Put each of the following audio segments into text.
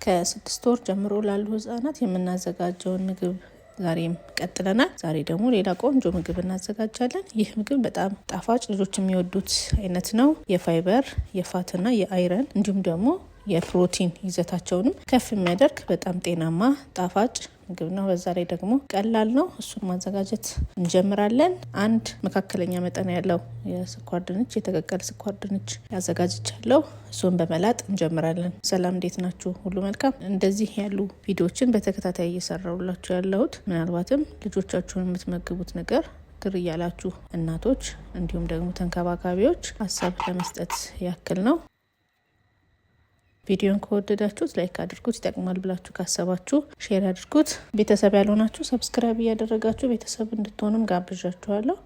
ከ6 ወር ጀምሮ ላሉ ህጻናት የምናዘጋጀውን ምግብ ዛሬም ቀጥለናል። ዛሬ ደግሞ ሌላ ቆንጆ ምግብ እናዘጋጃለን። ይህ ምግብ በጣም ጣፋጭ፣ ልጆች የሚወዱት አይነት ነው። የ fiber፣ የ fat ና የ iron እንዲሁም ደግሞ የፕሮቲን ይዘታቸውንም ከፍ የሚያደርግ በጣም ጤናማ ጣፋጭ ምግብ ነው። በዛ ላይ ደግሞ ቀላል ነው። እሱን ማዘጋጀት እንጀምራለን። አንድ መካከለኛ መጠን ያለው የስኳር ድንች፣ የተቀቀለ ስኳር ድንች ያዘጋጅቻለሁ። እሱን በመላጥ እንጀምራለን። ሰላም፣ እንዴት ናችሁ? ሁሉ መልካም። እንደዚህ ያሉ ቪዲዮዎችን በተከታታይ እየሰራሁላችሁ ያለሁት ምናልባትም ልጆቻችሁን የምትመግቡት ነገር ግር እያላችሁ እናቶች እንዲሁም ደግሞ ተንከባካቢዎች ሀሳብ ለመስጠት ያክል ነው። ቪዲዮን ከወደዳችሁት like አድርጉት። ይጠቅማል ብላችሁ ካሰባችሁ share አድርጉት። ቤተሰብ ያልሆናችሁ subscribe እያደረጋችሁ ቤተሰብ እንድትሆኑም ጋብዣችኋለሁ።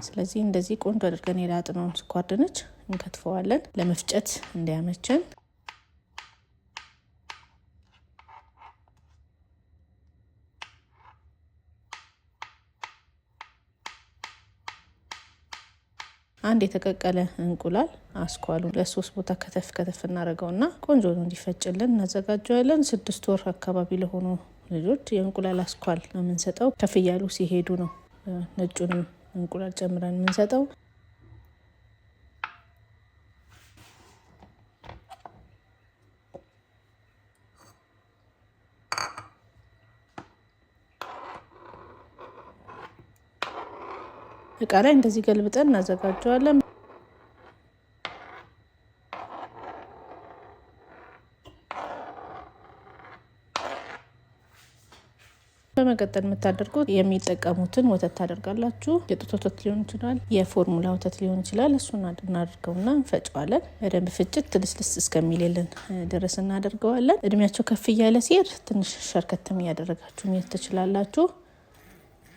ስለዚህ እንደዚህ ቆንጆ አድርገን የላጥነውን ስኳር ድንች እንከትፈዋለን ለመፍጨት እንዲያመቸን። አንድ የተቀቀለ እንቁላል አስኳሉ ለሶስት ቦታ ከተፍ ከተፍ እናደርገውና ቆንጆ ነው እንዲፈጭልን እናዘጋጀዋለን። 6 ወር አካባቢ ለሆኑ ልጆች የእንቁላል አስኳል ነው የምንሰጠው። ከፍ እያሉ ሲሄዱ ነው ነጩንም እንቁላል ጨምረን የምንሰጠው። እቃ ላይ እንደዚህ ገልብጠን እናዘጋጀዋለን። በመቀጠል የምታደርጉት የሚጠቀሙትን ወተት ታደርጋላችሁ። የጡት ወተት ሊሆን ይችላል፣ የፎርሙላ ወተት ሊሆን ይችላል። እሱን እናደርገውና እንፈጨዋለን። በደንብ ፍጭት ልስልስ እስከሚልልን ድረስ እናደርገዋለን። እድሜያቸው ከፍ እያለ ሲሄድ ትንሽ ሸርከትም እያደረጋችሁ መሄድ ትችላላችሁ።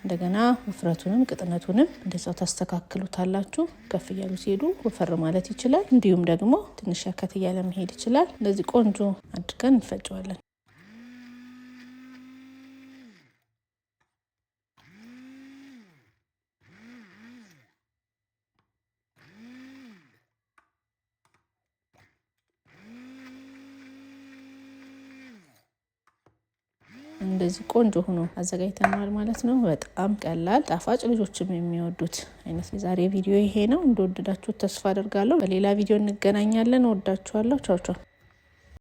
እንደገና ውፍረቱንም ቅጥነቱንም እንደዛው ታስተካክሉታላችሁ። ከፍ እያሉ ሲሄዱ ወፈር ማለት ይችላል። እንዲሁም ደግሞ ትንሽ ሸርከት እያለ መሄድ ይችላል። እንደዚህ ቆንጆ አድርገን እንፈጨዋለን። እንደዚህ ቆንጆ ሆኖ አዘጋጅተነዋል ማለት ነው። በጣም ቀላል ጣፋጭ፣ ልጆችም የሚወዱት አይነት የዛሬ ቪዲዮ ይሄ ነው። እንደወደዳችሁት ተስፋ አደርጋለሁ። በሌላ ቪዲዮ እንገናኛለን። ወዳችኋለሁ። ቻው ቻው።